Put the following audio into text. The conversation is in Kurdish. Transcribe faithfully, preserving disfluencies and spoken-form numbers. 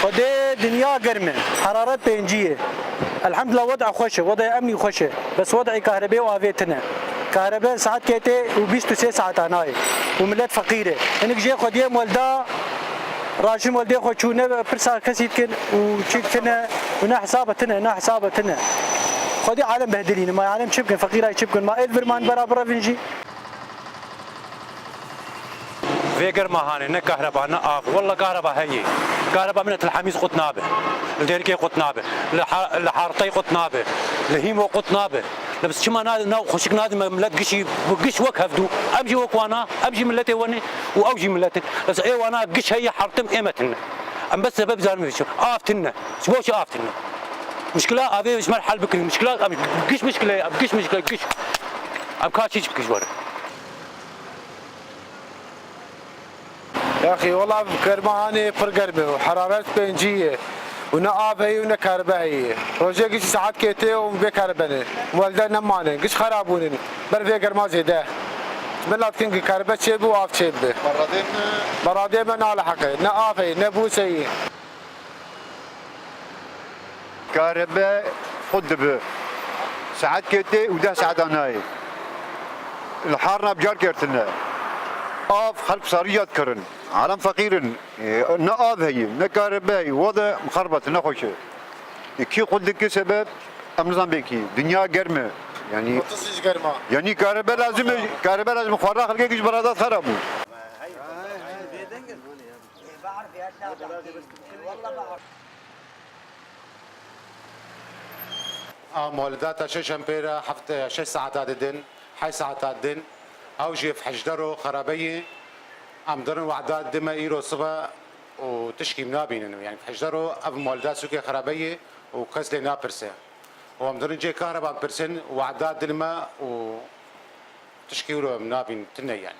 Xwedê dinya germ e. Heraret pêncî ye. Elhamdulillah, wed'a xweş e, wed'a emnî xweş e. Bes wed'ê kahrebê û avê tine. Kahrebeya saet kê tê û bîst û sê saeta nayê. Û millet feqîr e. Hinek jê xwediyê welda, rajin weldê xwe çûne ve pirsa kesî dikin û çi dikine û ne hesaba tine, ne hesaba tine. Xwedî alem behdilîne. Ma alem çi bikin? Feqîray çi bikin? Ma êl vir man bera birevin jî. Vê germa hanê, ne kahreba, ne av. Walla kahreba heye. Kahreba min li Telhemîz qut nabe. Li Dêrikê qut nabe. Li ha-, li Hartey qut nabe. Li Hîmo qut nabe. Li biz çima na, na xweşik nadin me millet gişî, giş wek hevdû. Em jî wek wana, em jî milletê wenê û ew jî milletê. Li ê wana giş heye, hartim ême tine. Em bes sebeb zanim vê çi. Av tine. Ji bo çi av tine? Mişkila avê ji me hel bikin. Mişkila em giş mişkile, em giş mişkile, giş. Em ka çî bikin ji we re. Yaxî, wela germa hanê pir germ e û heraret pêncî ye û ne av heye û ne karibe heye. Rojê gişî saet kê tê û bê karibe ne. Welde nemane, giş xera bûnin. Ber vê germa zêde. Min la dikin karibe çê bû, av çê bi. Beradê me naliheqe. Ne av heye, ne bûs heye. Karebe xwe dibi. Saet kê tê û deh saeta nayê. Li harna bi car kertine. Av xelk sarî yad kirin. Alem feqîr in. E, ne av heye, ne karebe heye. Wade mixerbet, ne xweş e. E, kî xwe dike sebeb, em nizan bê kî. Dinya germ e. Yani, Otuz iş germa. Yani karebe lazim e, karebe lazim e. Xwarda xelkê giş beradat xera bû. A molida te şeş empêra heft, şeş saeta didin, heşt saeta didin. Ew jî fihişdero xerabeyî. Em dirin wada dime îro sibe û tişkî nabînin. Yani fihişdero ev molida sûkê xerabeyî û kes lê napirse. Û em dirin cê kahreban pirsin, wada dilme û tişkî îro em nabîn tine yani.